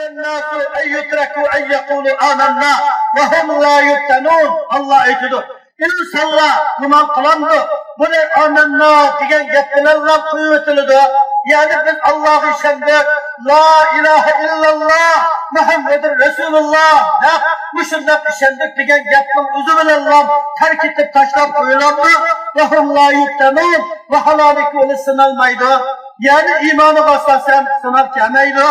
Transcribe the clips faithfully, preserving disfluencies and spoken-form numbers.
الناس أن يتركوا أن يقولوا آمنا وهم لا يفتنون. ئاللا ئېيتىدۇ، ئىنسانلار گۇمان قىلامدۇ، بۇنى ئامەننا دېگەن گەپ بىلەنلا قويۇۋېتىلىدۇ. يەنى بىز ئاللاغا ئىشەندۇق، لا ئىلاھە ئىللاللا، مۇھەممەدۇر رەسۇلۇللا دەپ مۇشۇنداق ئىشەندۇق دېگەن گەپنىڭ ئۆزى بىلەنلا تەرك ئېتىپ تاشلاپ قويۇلامدۇ؟ وهم لا يفتنون، ۋاھالانكى ئۇلار سىنالمايدۇ. يەنى ئىمانىغا ئاساسەن سىناق كەلمەيدۇ.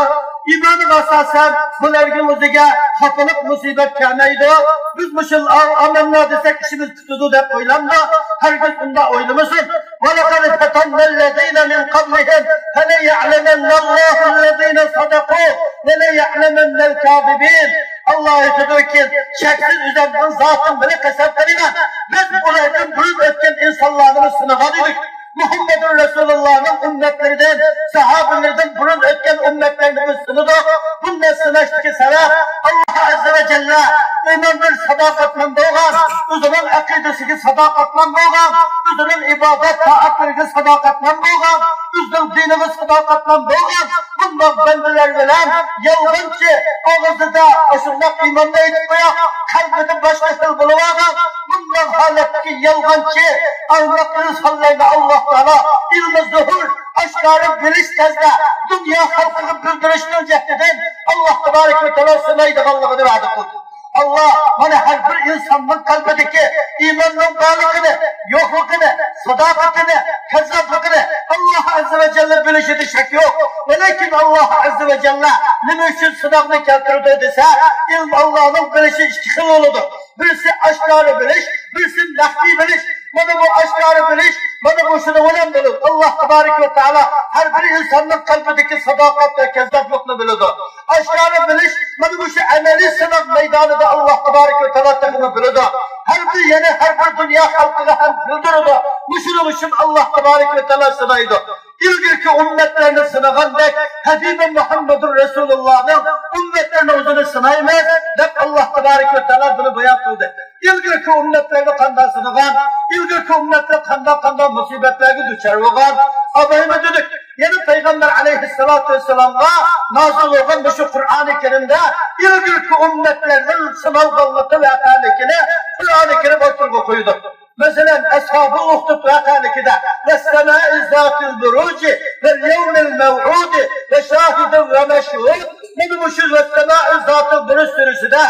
ئىمانىغا ئاساسەن بۇلارنىڭ ئۆزىگە خاپىلىق مۇسىبەت كەلمەيدۇ. بىز مۇشۇ ئامەننا دېسەك ئىشىمىز پۈتىدۇ دەپ ئويلامدۇ؟ ھەرگىز ئۇنداق ئويلىمىسۇن. ولقد فتنا الذين من قبلهم فليعلمن الله الذين صدقوا وليعلمن الكاذبين. ئاللا ئېيتىدۇكى، شەكسىز ئۆزۈمنىڭ زاتىم بىلەن قەسەم قىلىمەن، بىز ئۇلاردىن بۇرۇن ئۆتكەن ئىنسانلارنى سىنىغان ئىدۇق. مۇھەممەدۇر رەسۇلۇللانىڭ ئۈممەتلىرىدىن، ساھابىلىرىدىن بۇرۇن ئۆتكەن ئۈممەتلەرنى بىز سىنىدۇق. بۇنداق سىناشتىكى سەۋەب، ئاللا ئەززە ۋە جەللە ئۆمەردىن ساداقەتمەن بولغان، ئۆزىنىڭ ئەقىدىسىگە ساداقەتمەن بولغان، ئۆزىنىڭ ئىبادەت تائەتلىرىگە ساداقەتمەن بولغان، ئۆزىنىڭ دىنىغا ساداقەتمەن بولغان بۇنداق بەندىلەر بىلەن يالغانچى، ئاغزىدا ئاشۇنداق ئىماننى ئېيتىپ قويۇپ، قەلبىدە باشقا خىل بولۇۋالغان بۇنداق ھالەتتىكى يالغانچى، ئەخمەق ئىنسانلارنى ئاللا تائالا ئىلمى زۇھۇر، ئاشكارا بىلىش تەزدە دۇنيا خەلقىگە بىلدۈرۈشنىڭ جەھىتىدىن ئاللا تەبارەك ۋە تائالا سىنايدىغانلىقىنى ۋەدە قىلدى. ئاللا مانا ھەر بىر ئىنساننىڭ قەلبىدىكى ئىماننىڭ بارلىقىنى، يوقلۇقىنى، ساداقىتىنى، كەززاپلىقىنى ئاللا ئەززە ۋە جەللە بىلىشىدە شەك يوق. ۋەلەكىن ئاللا ئەززە ۋە جەللە نېمە ئۈچۈن سىناقنى كەلتۈرىدۇ دېسە، ئىلم، ئاللانىڭ بىلىشى ئىككى خىل بولىدۇ. بىرسى ئاشكارا بىلىش، بىرسى مەخپىي بىلىش. مانا بۇ ئاشكارا بىلىش، مانا مۇشۇنىڭ بىلەن بولىدۇ. ئاللا تەبارەك ۋە تائالا ھەر بىر ئىنساننىڭ قەلبىدىكى ساداقەت ۋە كەززاپلىقنى بىلىدۇ. ئاشكارا بىلىش، مانا مۇشۇ ئەمەلىي سىناق مەيدانىدا ئاللا تەبارەك ۋە تائالا تېخىمۇ بىلىدۇ. ھەر بىر، يەنە ھەر بىر دۇنيا خەلقىگە ھەم بىلدۈرىدۇ. مۇشۇنىڭ ئۈچۈن ئاللا تەبارەك ۋە تائالا سىنايدۇ. ئىلگىرىكى ئۈممەتلەرنى سىنىغاندەك، ھەبىبى مۇھەممەدۇر رەسۇلۇللانىڭ ئۈممەتلىرىنىڭ ئۆزىنى سىنايمىز، دەپ ئاللا تەبارەك ۋە تائالا بۇنى بايان قىلدى. ئىلگىرىكى ئۈممەتلەرنى قانداق سىنىغان، ئىلگىرىكى ئۈممەتلەر قانداق، قانداق مۇسىبەتلەرگە دۇچار بولغان، ئابايمۇ دېدۇق. يەنە پەيغەمبەر ئەلەيھىسسالاتۇ ۋەسسالامغا نازىل بولغان مۇشۇ قۇرئانى كەرىمدە ئىلگىرىكى ئۈممەتلەرنىڭ سىنالغانلىقى ۋەقەلىكىنى قۇرئانى كەرىم ئوتتۇرىغا قويىدۇ. مەسىلەن، ئەسھابۇل ئۇخدۇد ۋەقەلىكىدە، ۋەسسەمائى زاتىل بۇرۇجى ۋەل يەۋمىل مەۋئۇدى ۋە شاھىدىن ۋە مەشھۇد. مانا مۇشۇ ۋەسسەمائى زاتىل بۇرۇج سۈرىسىدە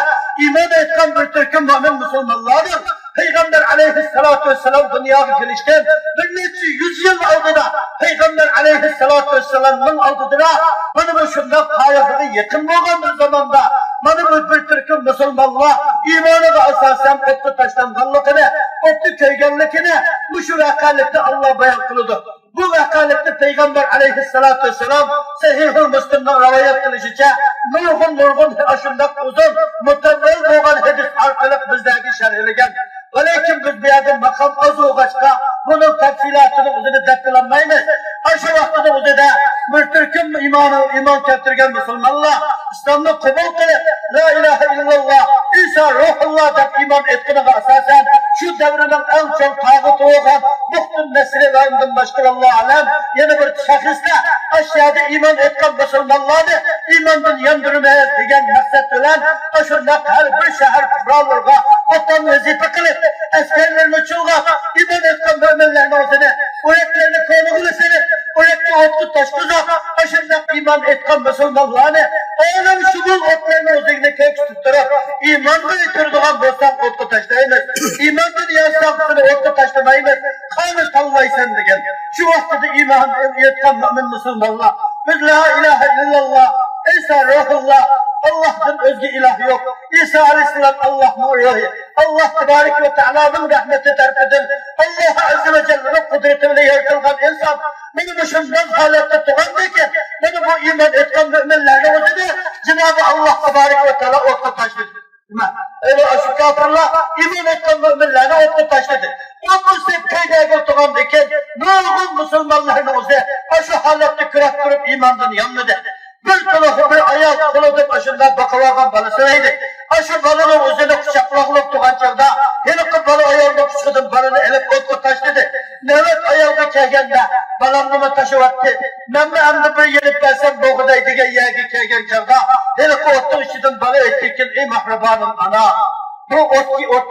ئىمان ئېيتقان بىر تۈركۈم مۆمىن مۇسۇلمانلارنىڭ پەيغەمبەر ئەلەيھىسسالاتۇ ۋەسسالام دۇنياغا كېلىشتىن بىر نەچچە يۈز يىل ئالدىدا، پەيغەمبەر ئەلەيھىسسالاتۇ ۋەسسالامنىڭ ئالدىدا مانا مۇشۇنداق قايىغىغا يېقىن بولغان بىر زاماندا، مانا بۇ بىر تۈركۈم مۇسۇلمانلار ئىمانىغا ئاساسەن ئوتقا تاشلانغانلىقىنى، ئوتتا كۆيگەنلىكىنى مۇشۇ ۋەقەلىكتە ئاللا بايان قىلىدۇ. بۇ ۋەقەلىكنى پەيغەمبەر ئەلەيھىسسالاتۇ ۋەسسالام سەھىھۇل مۇسلىمنىڭ رىۋايەت قىلىشىچە، نۇرغۇن، نۇرغۇن ئاشۇنداق ئۇزۇن، مۇتەۋۋەل بولغان ھەدىس ئارقىلىق بىزلەرگە شەرھلىگەن. ۋەلەكىن بىز بۇ يەردە ماقام ئاز بولغاچقا، بۇنىڭ تەپسىلاتىنىڭ ئۆزىنى دەپ بولالمايمىز. ئاشۇ ۋاقىتنىڭ ئۆزىدە بىر تۈركۈم ئىمان، ئىمان كەلتۈرگەن مۇسۇلمانلار، ئىسلامنى قوبۇل قىلىپ، لا ئىلاھە ئىللاللا، ئىسا روھۇللا دەپ ئىمان ئېيتقىنىغا ئاساسەن، شۇ دەۋرنىڭ ئەڭ چوڭ تاغۇتى بولغان بۇختۇن نەسرى ۋە ئۇندىن باشقا، ۋاللاھۇ ئەلەم، يەنە بىر شەخسلەر ئاشۇ يەردە ئىمان ئېيتقان مۇسۇلمانلارنى ئىماندىن ياندۇرىمىز دېگەن مەقسەت بىلەن، ئاشۇنداق ھەر بىر شەھەر پۇقرالىرىغا ئاتان ۋەزىپە قىلىپ، ئەسكەرلىرىنى چۇلغاپ، ئىمان ئېيتقان مۆمىنلەرنىڭ ئۆزىنى ئۆرەكلەرنى كونىغىلى سېلىپ، ئۆرەككە ئوتقا تاشلىساق، ئاشۇنداق ئىمان ئېيتقان مۇسۇلمانلارنى ئالەمشۇمۇل ئوتلارنىڭ ئۆزىگە كۆكسىتىپ تۇرۇپ، ئىمانغا ئېتىرىدىغان بولساڭ ئوتقا تاشلايمىز، ئىماندىن يانساڭ سېنى ئوتقا تاشلىمايمىز، قانى تاللايسەن دېگەن. شۇ ۋاقتىدا ئىمان ئېيتقان مۆمىن مۇسۇلمانلار، بىز لا ئىلاھە ئىللاللا، ئىسا روھۇللا، ئاللاھتىن ئۆزگە ئىلاھ يوق، ئىسا ئەلەيھىسسالام ئاللاھنىڭ روھى، ئاللاھ تەبارەك ۋە تائالانىڭ رەھمىتى تەرىپىدىن، ئاللاھ ئەززە ۋە جەللىنىڭ قۇدرىتى بىلەن يارىتىلغان ئىنسان مانا مۇشۇنداق ھالەتتە تۇرغاندىكىن، مانا بۇ ئىمان ئېيتقان مۆمىنلەرنىڭ ئۆزىنى جانابى ئاللاھ تەبارەك ۋە تائالا ئوتقا تاشلىدى. ئەنە ئاشۇ كاپىرلار ئىمان ئېيتقان مۆمىنلەرنى ئوتقا تاشلىدى. ئوت ئۈستىدە كۆيدۈرگىلى تۇرغاندىكىن، نۇرغۇن مۇسۇلمانلارنىڭ ئۆزى ئاشۇ ھالەتتە كۈرەپ تۇرۇپ ئىماندىن يانمىدى. بىر تولۇق بىر ئايال قولىدا ئاشۇنداق بېقىۋالغان بالىسى ئىدى. ئاشۇ بالىنىڭ ئۆزىنى قۇچاقلاغلىق تۇرغان چاغدا، ھېلىقى بالا ئايالنىڭ قۇچىقىدىن بالىنى ئېلىپ ئوتقا تاشلىدى. نۆۋەت ئايالغا كەلگەندە، بالامنىمۇ تاشلىۋەتتى. مەنمۇ ئەمدى بىر يېنىپ بەرسەم بولغۇدەك دېگەن يەرگە كەلگەن چاغدا، ھېلىقى ئوتنىڭ ئىچىدىن بالا ئېيتتىكىن، ئى مەھرىبانىم ئانا، بۇ ئوتكە ئوت،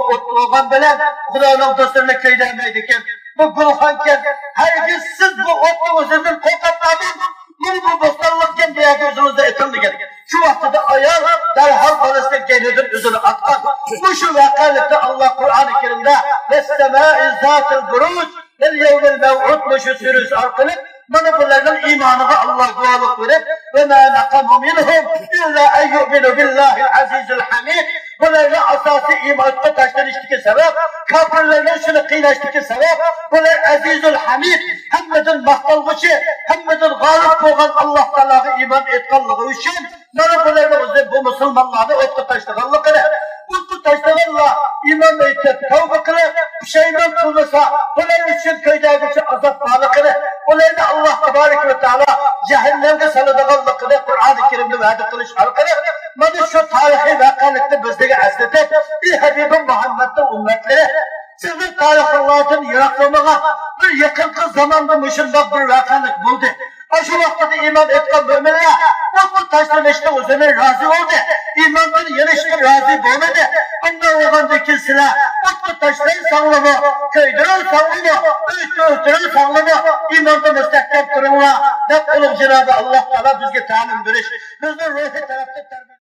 ئوت بولغان بىلەن خۇدانىڭ دوستلىرىنى كۆيدۈرمەيدىكەن. بۇ گۈلخانكەن، ھەرگىز سىز بۇ ئوتنىڭ ئۆزىدىن قورقۇپ قالماڭ. بۇ، بۇ بوستانلىقكەن، بۇ يەرگە ئۆزىڭىزنى ئېتىڭ دېگەن. شۇ ۋاقتىدا ئايال دەرھال بالىسىنى كەينىدىن ئۆزىنى ئاتقان. مۇشۇ ۋەقەلىكتە ئاللا قۇرئانى كەرىمدە ۋەسسەمائى زاتىل بۇرۇج ۋەل يەۋمىل مەۋئۇد مۇشۇ سۈرىسى ئارقىلىق مانا بۇلارنىڭ ئىمانىغا ئاللا گۇۋاھلىق بېرىپ، ۋەما نەقەمۇ مىنھۇم ئىللا ئەن يۇئمىنۇ بىللاھىل ئەزىزىل ھەمىد. بۇلارنىڭ ئاساسىي ئىمانغا تاشلىنىشتىكى سەۋەب، كاپىرلارنىڭ شۇنى قىيناشتىكى سەۋەب، بۇلار ئەزىزۇل ھەمىد، ھەممىدىن ماختالغۇچى، ھەممىدىن غالىب بولغان ئاللا تائالاغا ئىمان ئېيتقانلىقى ئۈچۈن، مانا بۇلارنىڭ ئۆزى بۇ مۇسۇلمانلارنى ئوتقا تاشلىغانلىقىنى، ئوتقا تاشلىغانلار ئىمان ئېيتىپ، تەۋبە قىلىپ، پۇشايمان قىلمىسا، بۇلار ئۈچۈن كۆيدۈرگۈچى ئازاب بارلىقىنى، ئۇلارنى ئاللا تابارەك ۋە تائالا جەھەننەمگە سالىدىغانلىقىنى قۇرئانى كەرىمدە ۋەدە قىلىش ئارقىلىق، مانا شۇ تارىخىي ۋەقەلىكنى بىزلەرگە ئەسلىتىپ، ئى ھەبىبىم مۇھەممەدنىڭ ئۈممەتلىرى، سىزنىڭ تارىخىڭلاردىن يىراقلىمىغان بىر يېقىنقى زاماندا مۇشۇنداق بىر ۋەقەلىك بولدى. ئاشۇ ۋاقتىدا ئىمان ئېيتقان مۆمىنلەر ئوتقا تاشلىنىشنىڭ ئۆزىنى رازى بولدى. ئىماندىن يېنىشقا رازى بولمىدى. ئۇنداق بولغاندىن كېيىن سىلەر ئوتقا تاشلانساڭلىمۇ، كۆيدۈرۈلسەڭلىمۇ، ئۆلتۈرۈلسەڭلىمۇ، ئىماندا مۇستەھكەم تۇرۇڭلار، دەپ ئۇلۇغ جانابى ئاللا تائالا بىزگە تەلىم بېرىش، بىزنى روھىي تەرەپتىن تەربىيە